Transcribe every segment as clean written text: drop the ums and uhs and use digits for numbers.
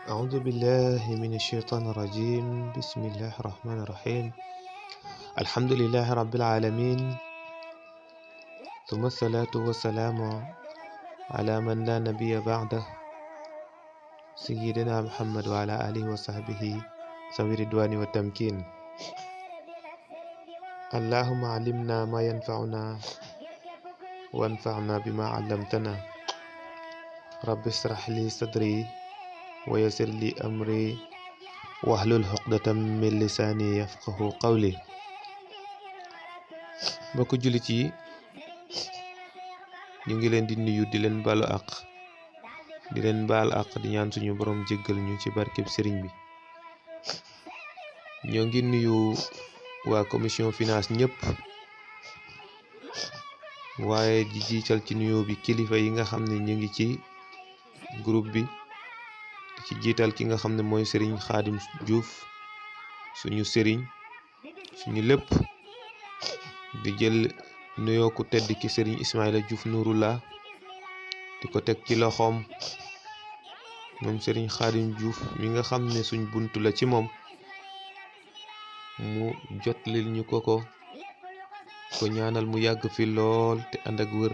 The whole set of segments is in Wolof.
أعوذ بالله من الشيطان الرجيم بسم الله الرحمن الرحيم الحمد لله رب العالمين ثم الصلاة والسلام على من لا نبي بعده سيدنا محمد وعلى آله وصحبه ذوي الرضوان والتمكين اللهم علمنا ما ينفعنا وانفعنا بما علمتنا رب اشرح لي صدري ويسر لي أمري واحلل عقدة من لساني يفقه قولي mbokk jullit yi ñu ngi leen di nuyu di leen baalu àq di leen baal àq di ñaan suñu borom jéggal ñu ci barkeb sëriñ bi ñoo ngi nuyu waa commission finance ñëpp waaye di jiital ci nuyoo bi kilifa yi nga xam ne ñu ngi ci groupe bi di ci jiital ki nga xam ne mooy sëriñ Xaadim Diouf suñu sëriñ suñu lépp di jël nuyoo ku tedd ki sëriñ Ismaïla Diouf Nouroullah di ko teg ci loxoom moom sëriñ Xaadim Diouf mi nga xam ne suñ buntu la ci moom mu jotlil ñu ko ñaanal mu yàgg fi lool te ànd ak wër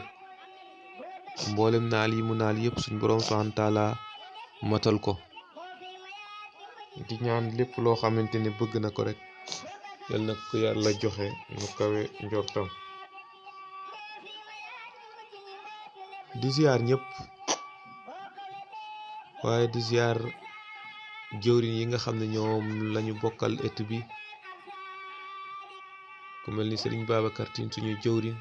mboolem naal yi mu naal yëpp suñ borom subhaanahu wa taala matal ko di ñaan lépp loo xamante ne bëgg na ko rek yal na ko yàlla joxe mu kawe njortam di ziar ñëpp waaye di ziar jëwriñ yi nga xam ne ñoom lañu bokkal ëtt bi ku mel ni sëriñ Babacar Tine suñu jëwriñ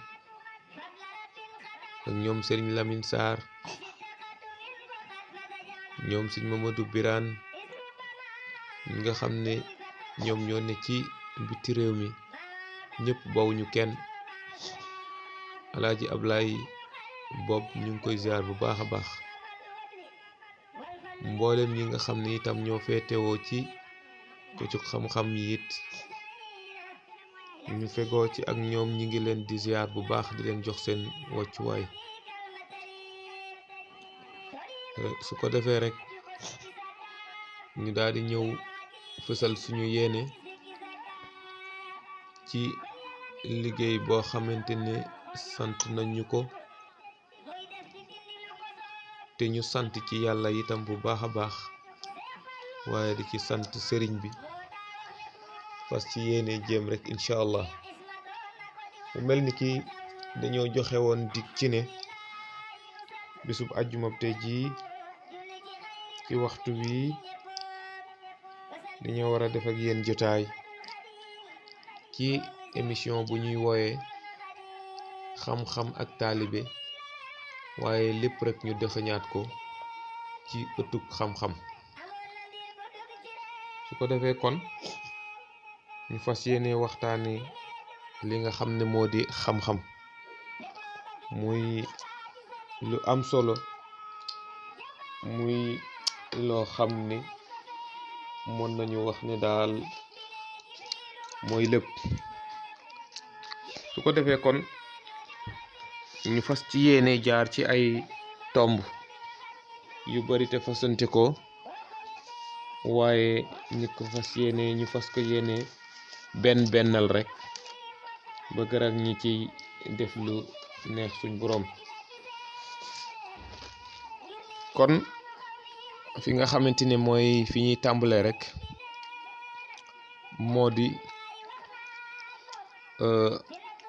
ak ñoom sëriñ Lamine Sarr ñoom sëriñ Mamadou Birane ñi nga xam ne ñoom ñoo ne ci biti réew mi ñëpp bawuñu kenn alaaji Ablaye Bob ñu ngi koy ziar bu baax a baax mboolem ñi nga xam ne itam ñoo féetewoo ci ko ci xam-xam yi it ñu fegoo ci ak ñoom ñi ngi leen di ziar bu baax di leen jox seen wàccuwaay su ko defee rek ñu daal di ñëw fësal suñu yéene ci liggéey boo xamante ne sant nañ ñu ko te ñu sant ci yàlla itam bu baax a baax waaye di ci sant sëriñ bi fas ci yéene jéem rek incha allah mu mel ni ki dañoo joxe woon dig ci ne bisub àjjuma tey jii ci waxtu wi dañoo war a def ak yéen jotaay ci émission bu ñuy wooye xam-xam ak taalibe waaye lépp rek ñu dexañaat ko ci ëttug xam-xam su ko defee kon ñu fas yéene waxtaane li nga xam ne moo di xam-xam muy lu am solo muy loo xam ne mën nañu wax ne daal mooy lépp su ko defee kon ñu fas ci yéene jaar ci ay tomb yu bari te fasante ko waaye ñu fas ko yéene bennal rek ba gërag ñi ci def lu neex suñ boroom kon fi nga xamante ne mooy fi ñuy tàmbale rek moo di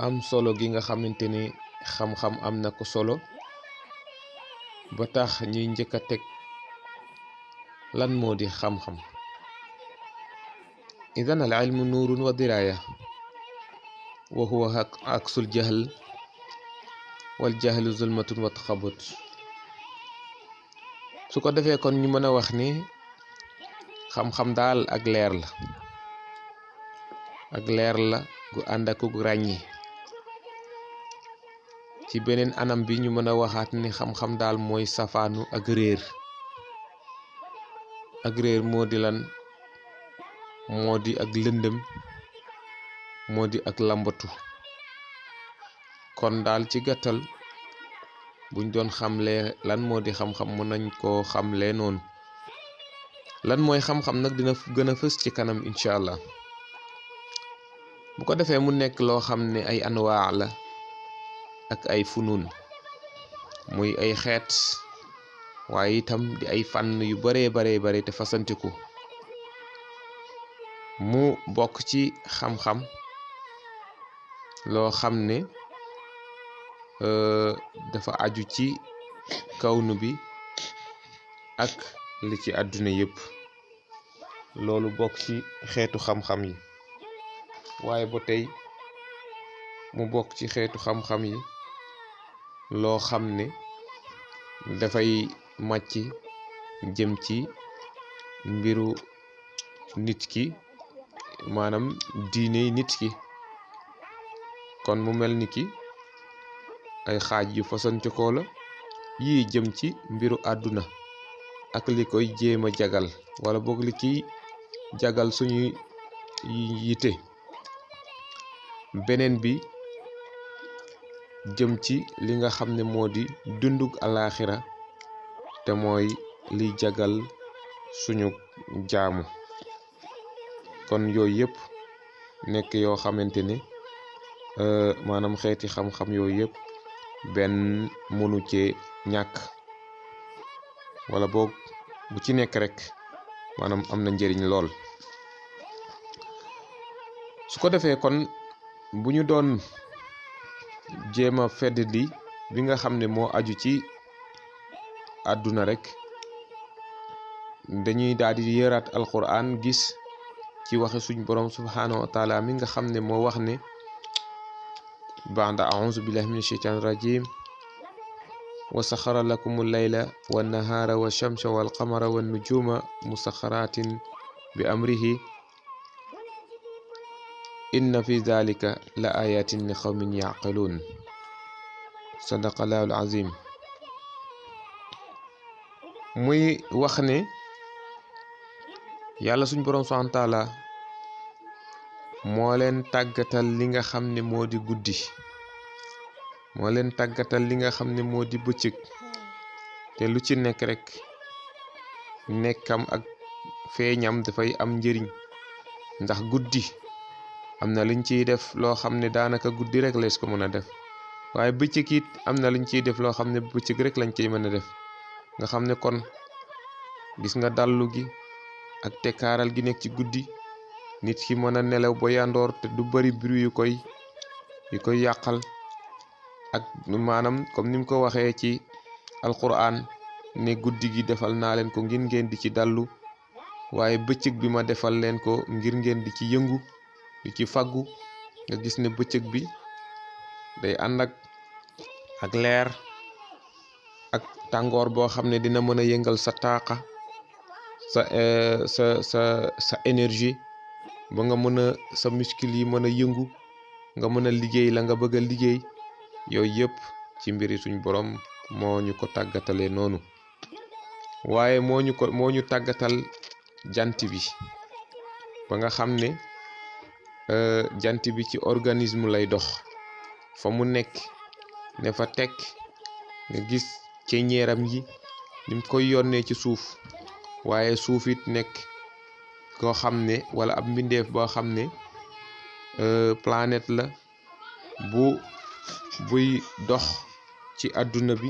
am solo gi nga xamante ne xam-xam am na ko solo ba tax ñuy njëkk a teg lan moo di xam-xam idan al ilmu nuurun wa diraya wa huwa aksul jahl wal jahlu zulmatun wa taxabut su ko defee kon ñu mën a wax ni xam-xam daal ak leer la gu ànd ak ràññi ci beneen anam bi ñu mën a waxaat ni xam-xam daal mooy safaanu ak réer moo di lan moo di ak lëndëm moo di ak lambatu kon daal ci gàttal buñ doon xamle lan moo di xam-xam mën nañ koo xamle noonu lan mooy xam-xam nag dina gën a fës ci kanam incha allah. bu ko defee mu nekk loo xam ne ay anwaa la ak ay funun muy ay xeet waaye itam di ay fànn yu bare te fasantiku mu bokk ci xam-xam loo xam ne dafa aju ci kawnu bi ak li ci àdduna yépp loolu bokk ci xeetu xam-xam yi waaye ba tey mu bokk ci xeetu xam-xam yi loo xam ne dafay màcc jëm ci mbiru nit ki maanaam diine nit ki kon mu mel ni ki ay xaaj yu fasantikoo la yii jëm ci mbiru àdduna ak li koy jéem a jagal wala boog li kiy jagal suñuy yite beneen bi jëm ci li nga xam ne moo di dundug alaaxira te mooy liy jagal suñu jaamu kon yooyu yëpp nekk yoo xamante ne maanaam xeeti xam-xam yooyu yëpp benn mënu cee ñàkk wala boog bu ci nekk rek maanaam am na njëriñ lool su ko defee kon bu ñu doon jéem a fedd li bi nga xam ne moo aju ci àdduna rek dañuy daal di yëraat alquran gis ci waxe suñ borom subhanahu wa taala mi nga xam ne moo wax ne ba'da a'uuzu billahi min asheytaani rajim wa saxara lakum al-layla wa nahaara wa shamsa wal qamara wa nujuma musaxaratin bi amrihi inna fi dhalika la ayatin li qawmin yaqiluun sadaqallahu al-azim muy wax ne yàlla suñ borom subhanahu wa taala moo leen tàggatal li nga xam ne moo di guddi moo leen tàggatal li nga xam ne moo di bëccëg te lu ci nekk rek nekkam ak feeñam dafay am njëriñ ndax guddi am na liñ ciy def loo xam ne daanaka guddi rek lees ko mën a def waaye bëccëg it am na liñ ciy def loo xam ne bëccëg rek lañ ciy mën a def nga xam ne kon gis nga dallu gi ak tekkaaral gi nekk ci guddi nit ki mën a nelaw ba yandoor te du bari bruit yu koy yàqal ak maanaam comme ni mu ko waxee ci alquran ne guddi gi defal naa leen ko ngir ngeen di ci dallu waaye bëccëg bi ma defal leen ko ngir ngeen di ci yëngu di ci faggu nga gis ne bëccëg bi day ànd ak leer ak tàngoor boo xam ne dina mën a yëngal sa taaqa sa énergie ba nga mën a sa muscle yi mën a yëngu nga mën a liggéey la nga bëgg a liggéey yooyu yëpp ci mbiri suñ borom moo ñu ko tàggatalee noonu waaye moo ñu tàggatal jant bi ba nga xam ne jant bi ci organisme lay dox fa mu nekk ne fa tekk nga gis ceñeeram yi nim koy yónnee ci suuf waaye suuf it nekk koo xam ne wala ab mbindeef boo xam ne planète la buy dox ci àdduna bi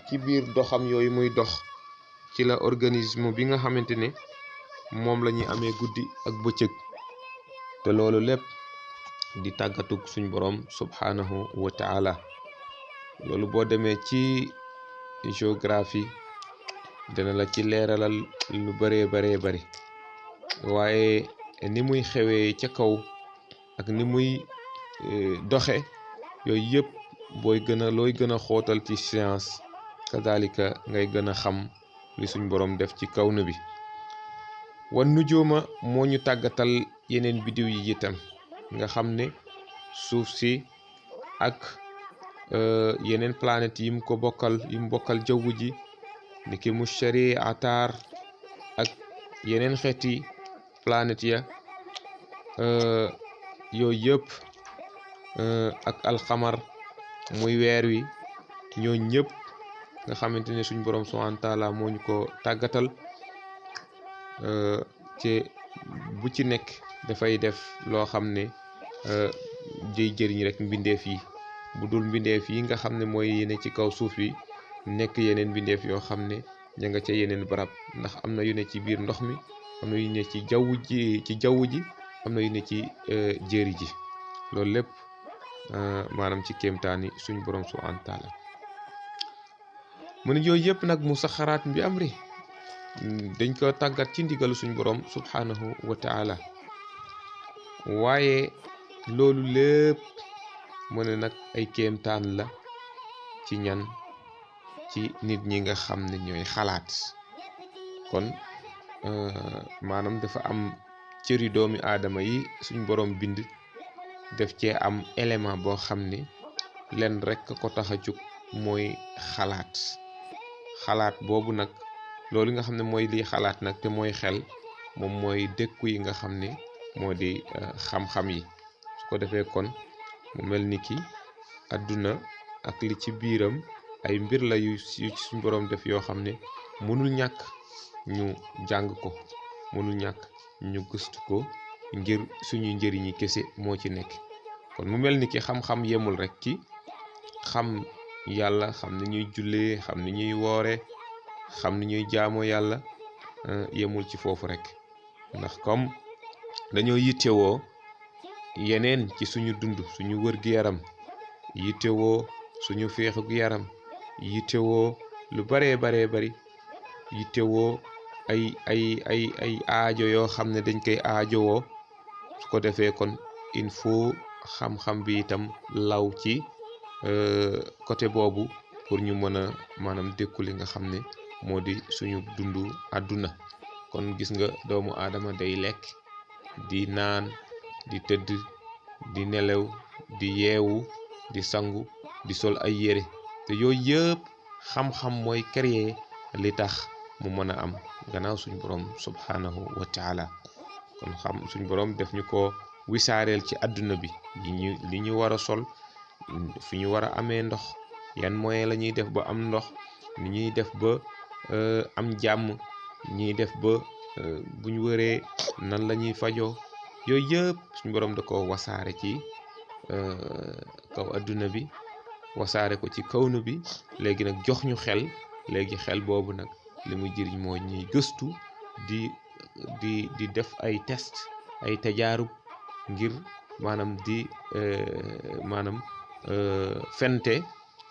ci biir doxam yooyu muy dox ci la organisme bi nga xamante ne moom la ñuy amee guddi ak bëccëg te loolu lépp di tàggatug suñ borom subhanahu wa taala loolu boo demee ci géographie dana la ci leeralal lu baree bari waaye ni muy xewee ca kaw ak ni muy doxe yooyu yëpp looy gën a xóotal ci science kadalika ngay gën a xam li suñ borom def ci kawnu bi wan nujuuma moo ñu tàggatal yeneen bidiw yi itam nga xam ne suuf si ak yeneen planètes yi mu bokkal jaww ji niki Mushtari Atar ak yeneen xeeti planètes ya yooyu yëpp ak alxamar muy weer wi ñoo ñëpp nga xamante ne suñ borom subhanahu wa taala moo ñu ko tàggatal te bu ci nekk dafay def loo xam ne jëy jëriñ rek mbindeef yi bu dul mbindeef yi nga xam ne mooy yene ci kaw suuf yi nekk yeneen mbindeef yoo xam ne ña nga ca yeneen barab ndax am na yu ne ci biir ndox mi am na yu ne ci jaww ji am na yu ne ci jéeri ji loolu lépp maanaam ci kéemtaani suñ borom subhaanahu wa taala mu ne yooyu yëpp nag mu saxaraat bi amri dañ ko tàggat ci ndigalu suñ borom subhaanahu wa taala waaye loolu lépp mu ne nag ay kéemtaan la ci ñan ci nit ñi nga xam ne ñooy xalaat kon maanaam dafa am cëri doomi aadama yi suñ borom bind def cee am élément boo xam ne len rek ko tax a jóg mooy xalaat boobu nag loolu nga xam ne mooy lii xalaat nag te mooy xel moom mooy dëkku yi nga xam ne moo di xam-xam yi su ko defee kon mu mel ni ki àdduna ak li ci biiram ay mbir la yu suñ borom def yoo xam ne mënul ñàkk ñu jàng ko mënul ñàkk ñu gëstu ko ngir suñu njëriñi kese moo ci nekk kon mu mel ni ki xam-xam yemul rek ci xam yàlla xam ni ñuy jullee xam ni ñuy woore xam ni ñuy jaamoo yàlla yemul ci foofu rek ndax comme dañoo yittewoo yeneen ci suñu dund suñu wër-gu-yaram yittewoo suñu féexu yaram yittewoo lu baree bari yittewoo ay aajo yoo xam ne dañ koy aajowoo su ko defee kon il faut xam-xam bi itam law ci côté boobu pour ñu mën a maanaam dékku li nga xam ne moo di suñu dundu àdduna kon gis nga doomu aadama day lekk di naan di tëdd di nelaw di yeewu di sangu di sol ay yére te yooyu yëpp xam-xam mooy créer li tax mu mën a am gannaaw suñ borom subhanahu wa taala kon xam suñ borom def ñu ko wisaareel ci àdduna bi li ñu war a sol fi ñu war a amee ndox yan moyen la ñuy def ba am ndox ni ñuy def ba am jàmm ñuy def ba bu ñu wëree nan la ñuy fajoo yooyu yëpp suñ borom da ko wasaare ci kaw àdduna bi wasaare ko ci kawnu bi léegi nag jox ñu xel léegi xel boobu nag li muy jëriñ mooy ñuy gëstu di def ay test ay tajaarub ngir maanaam di fente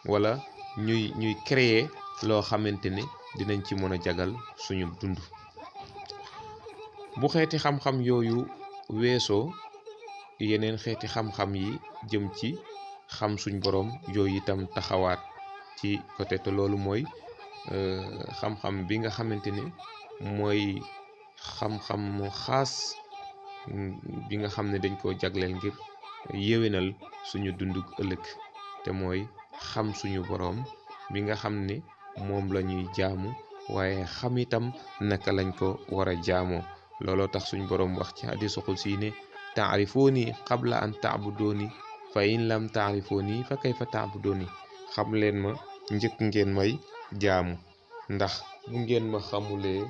wala ñuy créer loo xamante ne dinañ ci mën a jagal suñu dund bu xeeti xam-xam yooyu weesoo yeneen xeeti xam-xam yi jëm ci xam suñ borom yooyu itam taxawaat ci côté te loolu mooy xam-xam bi nga xamante ne mooy xam-xam mu xaas bi nga xam ne dañ koo jagleel ngir yéwénal suñu dundug ëllëg te mooy xam suñu borom bi nga xam ne moom la ñuy jaamu waaye xam itam naka lañ ko war a jaamoo looloo tax suñ borom wax ci hadiisu qudsi ne taarifuuni qabla an taabudooni fa in lam taarifuuni fa kayfa taabudooni xam leen ma njëkk ngeen may jaamu ndax bu ngeen ma xamulee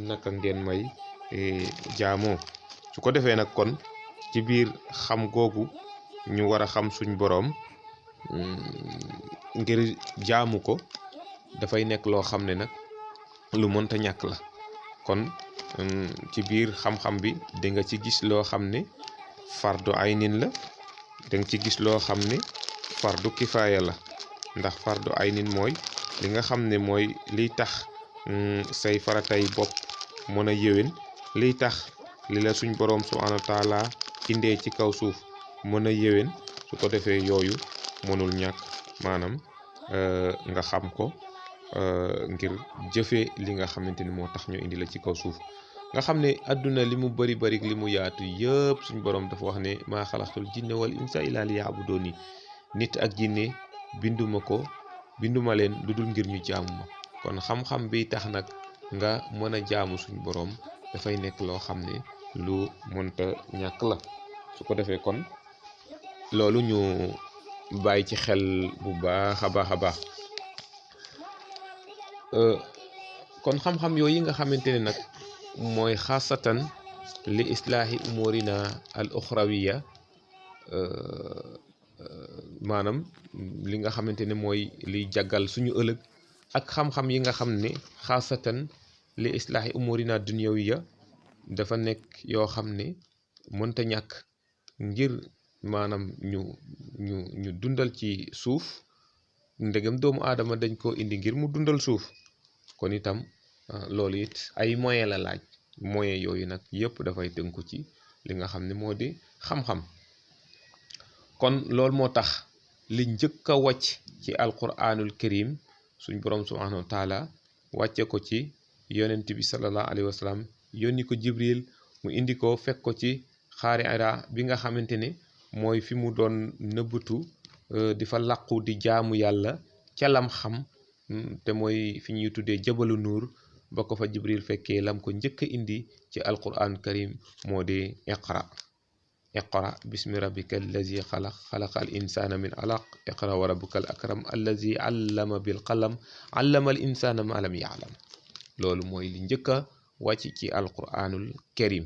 naka ngeen may jaamoo su ko defee nag kon ci biir xam googu ñu war a xam suñ boroom ngir jaamu ko dafay nekk loo xam ne nag lu mënta ñàkk la kon ci biir xam-xam bi da nga ci gis loo xam ne fardu aynin la da nga ci gis loo xam ne fardu kifaaya la ndax fardu aynin mooy li nga xam ne mooy liy tax say faratay bopp mën a yéwén liy tax li la suñ boroom subhaanahu wa taala indee ci kaw suuf mën a yéwén su ko defee yooyu mënul ñàkk maanaam nga xam ko ngir jëfee li nga xamante ni moo tax ñu indi la ci kaw suuf nga xam ne àdduna li mu bari li mu yaatu yëpp suñ boroom dafa wax ne maa xalaqtul jinne wal insa illa liya'buduni nit ak jinne binduma leen lu dul ngir ñu jaamu ma kon xam-xam bi tax nag nga mën a jaamu suñ boroom dafay nekk loo xam ne lu mënta ñàkk la su ko defee kon loolu ñu bàyyi ci xel bu baax a baax kon xam-xam yooyu nga xamante ne nag mooy xaasatan li islaahi umurina al uxrawiya maanaam li nga xamante ne mooy liy jàggal suñu ëllëg ak xam-xam yi nga xam ne xaasatan li islaahi umurina dunyawiya dafa nekk yoo xam ne mënta ñàkk ngir maanaam ñu dundal ci suuf ndegam doomu aadama dañ ko indi ngir mu dundal suuf kon itam loolu it ay moyen la laaj moyen yooyu nag yëpp dafay tënku ci li nga xam ne moo di xam-xam kon loolu moo tax li njëkk a wàcc ci alquranul karim suñ borom subhanahu wa taala wàcce ko ci yonent bi sallallahu alayhi wa sallam yónni ko jibril mu indi ko fekk ko ci xaari Hira bi nga xamante ne mooy fi mu doon nëbbatu di fa làqu di jaamu yàlla ca lam xam te mooy fi ñuy tuddee jabalu nuur ba ko fa jibril fekkee lam ko njëkk a indi ci alquran karim moo di iqra bismi rabbika allazi xalaq xalaqa al insana min alaq iqra wa rabbuka al akram allazi allama bil qalam allama al insana ma lam yaalam loolu mooy li njëkk a wàcc ci alquranul karim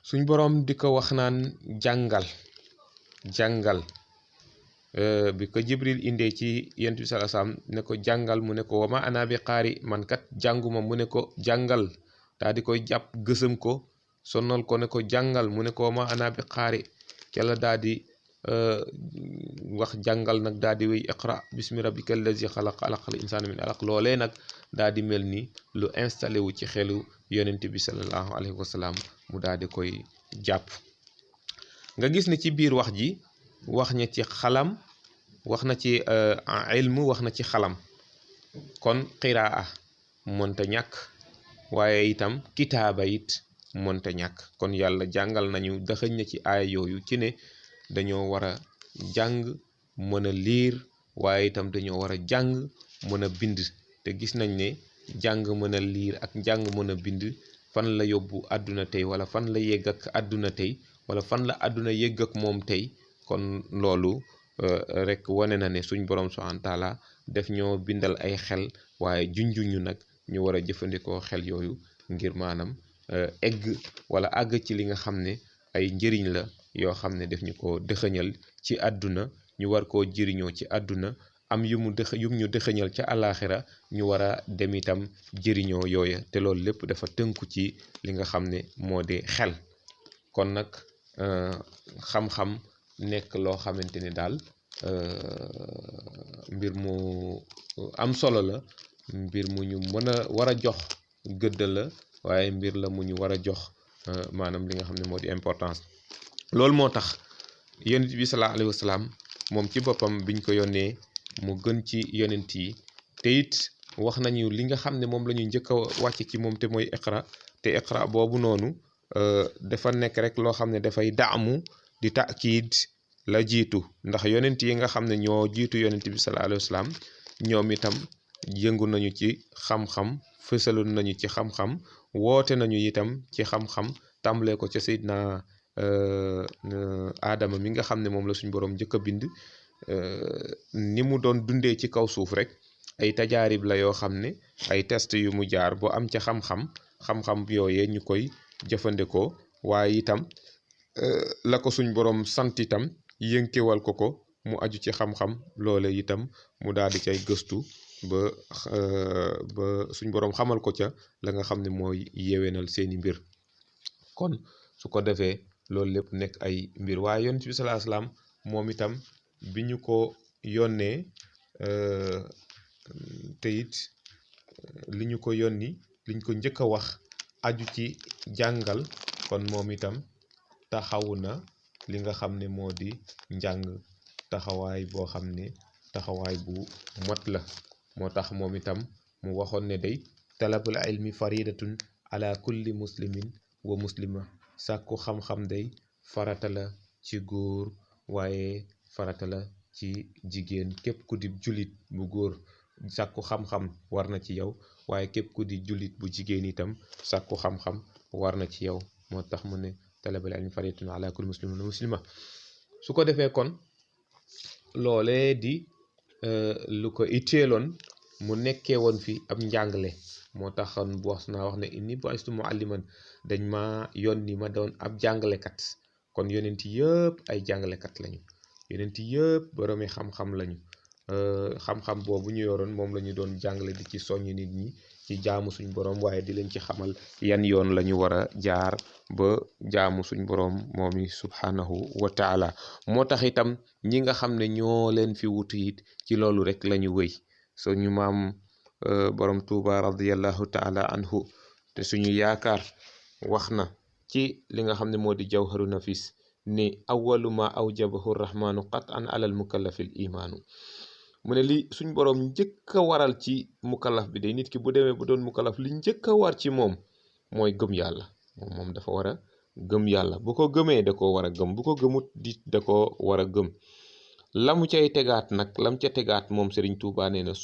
suñ boroom di ko wax naan jàngal bi ko jibril indee ci yent bi sallallahu alayhi wasallam ne ko jàngal mu ne ko wama ana bi qaari man kat jànguma mu ne ko jàngal daa di koy jàpp gësëm ko sonnal ko ne ko jàngal mu ne ko wama ana bi qaari kela daa di wax jàngal nag daa di wéy iqra bismi rabbika allazi xalaq xalaqal insana min alaq loolee nag daa di mel ni lu installé wu ci xelu yonent bi sallallahu alayhi wasallam mu daa di koy jàpp nga gis ne ci biir wax ji wax na ci xalam wax na ci ilmu wax na ci xalam kon qiraa mënta ñàkk waaye itam kitaaba it mënta ñàkk kon yàlla jàngal nañu daxëñ na ci aaya yooyu ci ne dañoo war a jàng mën a liir waaye itam dañoo war a jàng mën a bind te gis nañ ne jàng mën a liir ak jàng mën a bind fan la yóbbu àdduna tey wala fan la yegg ak àdduna tey wala fan la àdduna yegg ak moom tey kon loolu rek wane na ne suñ borom subhanahu wa taala def ñoo bindal ay xel waaye junjuñu nag ñu war a jëfandikoo xel yooyu ngir maanaam egg wala àgg ci li nga xam ne ay njëriñ la yoo xam ne def ñu ko dëxëñal ci àdduna ñu war koo jëriñoo ci àdduna am yum ñu dëxëñal ca àllaaxira ñu war a dem itam jëriñoo yooya te loolu lépp dafa tënku ci li nga xam ne moo di xel kon nag xam-xam nekk loo xamante ne daal mbir mu am solo la mbir mu ñu mën a war a jox gëdd la waaye mbir la mu ñu war a jox maanaam li nga xam ne moo di importance loolu moo tax yonent bi sallallahu alayhi wa sallam moom ci boppam biñ ko yónnee mu gën ci yonent yi te it wax nañu li nga xam ne moom la ñu njëkk a wàcc ci moom te mooy iqra te iqra boobu noonu dafa nekk rek loo xam ne dafay daamu di takiid la jiitu ndax yonent yi nga xam ne ñoo jiitu yonent bi sallallahu alayhi wa sallam ñoom itam yëngu nañu ci xam-xam fësaloon nañu ci xam-xam woote nañu itam ci xam-xam tàmbalee ko ca Seydina Adama mi nga xam ne moom la suñ boroom njëkk a bind ni mu doon dundee ci kaw suuf rek ay tajaarib la yoo xam ne ay test yu mu jaar boo am ca xam-xam yooyee ñu koy jëfandikoo waaye itam la ko suñ boroom sant itam yënkewal ko mu aju ci xam-xam loole itam mu daal di cay gëstu ba suñ boroom xamal ko ca la nga xam ne mooy yewenal seeni mbir kon su ko defee loolu lépp nekk ay mbir waaye yonent bi sallallahu alayhi wasallam moom itam bi ñu ko yónnee te it li ñu ko yónni liñ ko njëkk a wax aju ci jàngal kon moom itam taxawu na li nga xam ne moo di njàng taxawaay boo xam ne taxawaay bu mot la moo tax moom itam mu waxoon ne day talabul ilmi faridatun ala kulli muslimin wa muslima sàkku xam-xam day farata la ci góor waaye farata la ci jigéen képp ku di jullit bu góor sàkku xam-xam war na ci yow waaye képp ku di jullit bu jigéen itam sàkku xam-xam war na ci yow moo tax mu ne talabul ilmi faridatun ala kulli muslimin wa muslima su ko defee kon loolee di lu ko itteeloon mu nekkee woon fi ab njàngale moo taxoon bu wax naa wax ne inni bu'istu mu'alliman dañ ma yónni ma doon ab jàngalekat kon yonent yëpp ay jàngalekat lañu yonent yëpp boroomi xam-xam lañu xam-xam boobu ñu yoroon moom la ñu doon jàngale di ci soññ nit ñi ci jaamu suñ borom waaye di leen ci xamal yan yoon la ñu war a jaar ba jaamu suñ borom moomi subhanahu wa taala moo tax itam ñi nga xam ne ñoo leen fi wutu it ci loolu rek la ñu wëy suñu maam borom Tuuba radiyallahu taala anhu te suñu yaakaar wax na ci li nga xam ne moo di jawharu nafis ni awwalu ma awjabahu rahmanu qat'an alal mukallafil imaanu mu ne li suñ borom njëkk a waral ci mukallaf bi day nit ki bu demee bu doon mukallaf li njëkk a war ci moom mooy gëm yàlla moom dafa war a gëm yàlla bu ko gëmee da ko war a gëm bu ko gëmut di da ko war a gëm lamu cay tegaat nag lam ca tegaat moom Serigne Touba nee na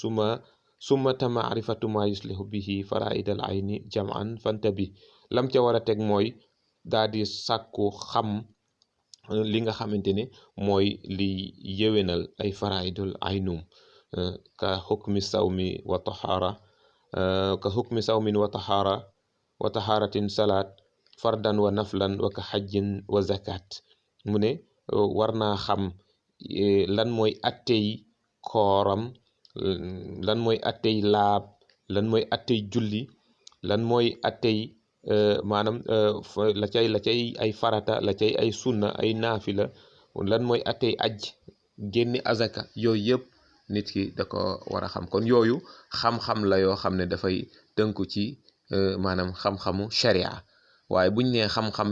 sumata maarifatu ma yuslihu bihi faraidal ayni jam'an fantabi lam ca war a teg mooy daal di sàkku xam li nga xamante ne mooy li yéwénal ay faraidul aynum ka xukmi sawmi wa tahaara ka xukmi sawmin wa tahaara wa tahaaratin salaat fardan wa naflan wa ka xajjin wa zakat mu ne war naa xam lan mooy attey kooram lan mooy attey laab lan mooy attey julli lan mooy attey maanaam la cay ay farata la cay ay sunna ay naafila lan mooy attey aj génne azaka yooyu yëpp nit ki da ko war a xam kon yooyu xam-xam la yoo xam ne dafay tënku ci maanaam xam-xamu sharia waaye buñ nee xam-xam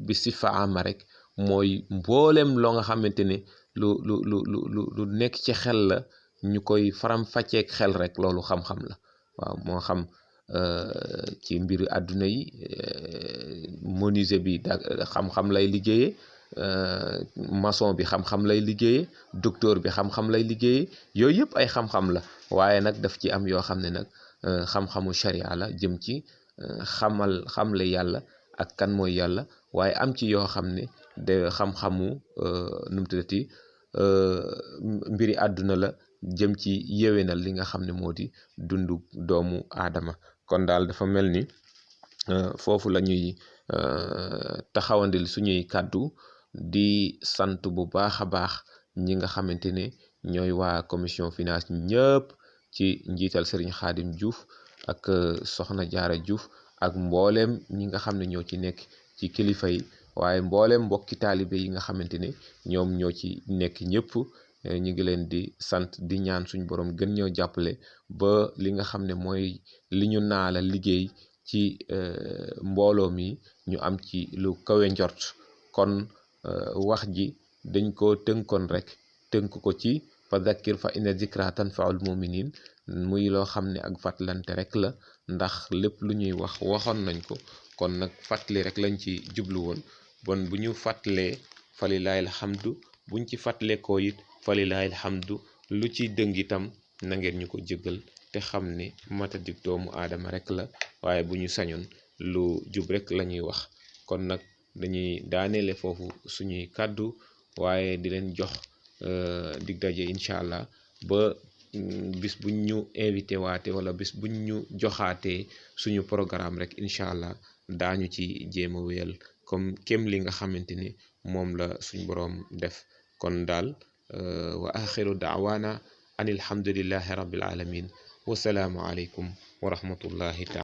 bi sifa ama rek mooy mboolem loo nga xamante ne lu nekk ci xel la ñu koy faram-fàcceek xel rek loolu xam-xam la waaw moo xam ci mbiri àdduna yi menuisier bi da xam-xam lay liggéeyee maçon bi xam-xam lay liggéeyee docteur bi xam-xam lay liggéeyee yooyu yëpp ay xam-xam la waaye nag daf ci am yoo xam ne nag xam-xamu sharia la jëm ci xamle yàlla ak kan mooy yàlla waaye am ci yoo xam ne de xam-xamu nu mu tuddati mbiri àdduna la jëm ci yéwénal li nga xam ne moo di dundu doomu aadama kon daal dafa mel ni foofu la ñuy taxawandil suñuy kàddu di sant bu baax a baax ñi nga xamante ne ñooy waa commission finance ñëpp ci njiital Serigne Khadim Diouf ak Soxna Jaara Diouf ak mboolem ñi nga xam ne ñoo ci nekk ci kilifa yi waaye mboolem mbokki taalibe yi nga xamante ne ñoom ñoo ci nekk ñëpp ñu ngi leen di sant di ñaan suñ borom gën ñoo jàppale ba li nga xam ne mooy li ñu naala liggéey ci mbooloo mi ñu am ci lu kawe njort kon wax ji dañ ko tënkoon rek tënk ko ci fa zakkir fa inna zikra tanfaul muminin muy loo xam ne ak fàttalante rek la ndax lépp lu ñuy wax waxoon nañ ko kon nag fàttali rek lañ ci jublu woon bon bu ñu fàttalee falilahi alhamdu buñ ci fàttalee ko it falilahi alhamdu lu ci dëng itam na ngeen ñu ko jëggal te xam ne matadik doomu aadama rek la waaye bu ñu sañoon lu jub rek la ñuy wax kon nag dañuy daaneele foofu suñuy kàddu waaye di leen jox dig daje incha allah ba bis buñ ñu invité waate wala bis buñ ñu joxaatee suñu programme rek incha allah daañu ci jéem a wéyal comme kem li nga xamante ne moom la suñ boroom def kon daal wa axiru daawaana an alhamdulillahi rabbil alamin wasalaamu aleykum wa rahmatullahi taala